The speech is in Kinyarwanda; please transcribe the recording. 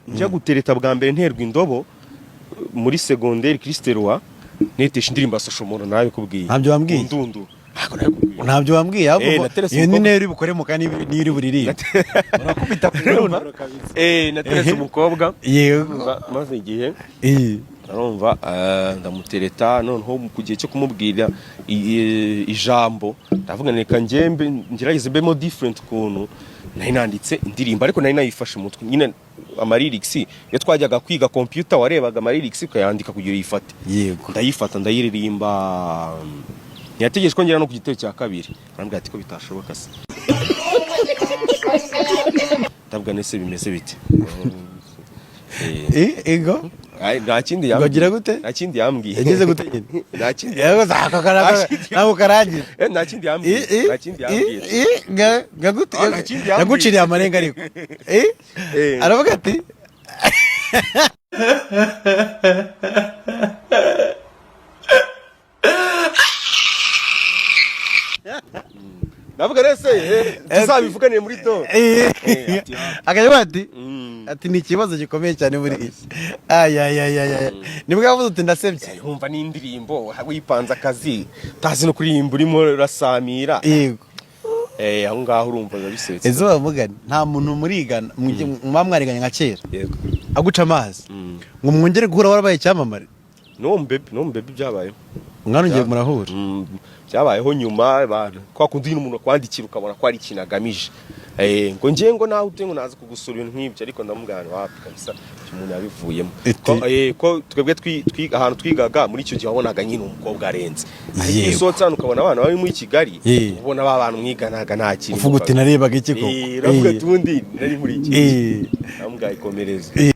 Njya gutereta bwa mbere, nterwa indobo muri segonderi Christ Roi, netesha indirimbo ya Social Mula, nabikubwiye. Ntabyo wambwiye. Ndundu, ntabwo nabikubwiye. Ntabyo wambwiye ahubwo. Naterese iyo ni umukobwa. ntero uri bukore mu kanya, niyo uri buririmbe, urakubita ku ndunduro kabisa. Nateretse umukobwa. Maze igihe arumva, ndamutereta. Noneho ku gihe cyo kumubwira ijambo, ndavuga reka njyembe ngerageze mbemo different ukuntu. Nari nanditse indirimbo, ariko nari nayifashe umutwe nyine, amalyrics. Iyo twajyaga kwiga computer, warebaga amalyrics ukayandika kugira uyifate. Ndayifata, ndayiririmba. Ntiyategereje ko ngera no ku gitero cya kabiri, arambwira ati: "Ko bitashoboka se?" Ndavuga nese bimeze bite? Ego. Ay, nta kindi Ngo yambwiye. agira gute? Nta kindi yambwiye. Yagize gute nyine? Nta kindi. Yego, ntabwo karangiye. Nta kindi yambwiye. Nta kindi yambwiye. Nga gute? Ah, nta kindi yambwiye. Yaguciriye amarenga ariko. Aravuga ati Ndavuga rese tuzabivuganire muri do. Ati, ah. Akavuga ati ati ni ikibazo gikomeye cyane muri iyi ayayayaya, nibwo yavuze uti ndasebye. Wumva n'indirimbo wipanze akazi, utazi no kuririmba, urimo urasamira. Aho ngaho urumva biba bisebetse. Ezo bamugani, nta muntu murigana muba mwariganye nka kera aguca amazi ngo mwongere guhura warabaye icyamamare? N'uwo mubebe byabayeho. Umwana ugiye murahura? Byabayeho nyuma. Abantu kwa kundi nyine umuntu akwandikira ukabona ko ari ikintu agamije, ngo ngiye, ngo nawe utuye, ngo naza kugusura, ibintu nk'ibyo. Ariko ndamubwira nti wapi kabisa, icyo umuntu yabivuyemo. Ko twebwe ahantu twigaga muri icyo gihe, wabonaga nyine umukobwa arenze, ariko iyo usohotse hano ukabona abana bari muri Kigali, ubona ba bantu mwiganaga nta kintu. Uvuga uti narebaga iki koko? Uravuga ati ubundi nari muri iki. Ndamubwira ikomereze.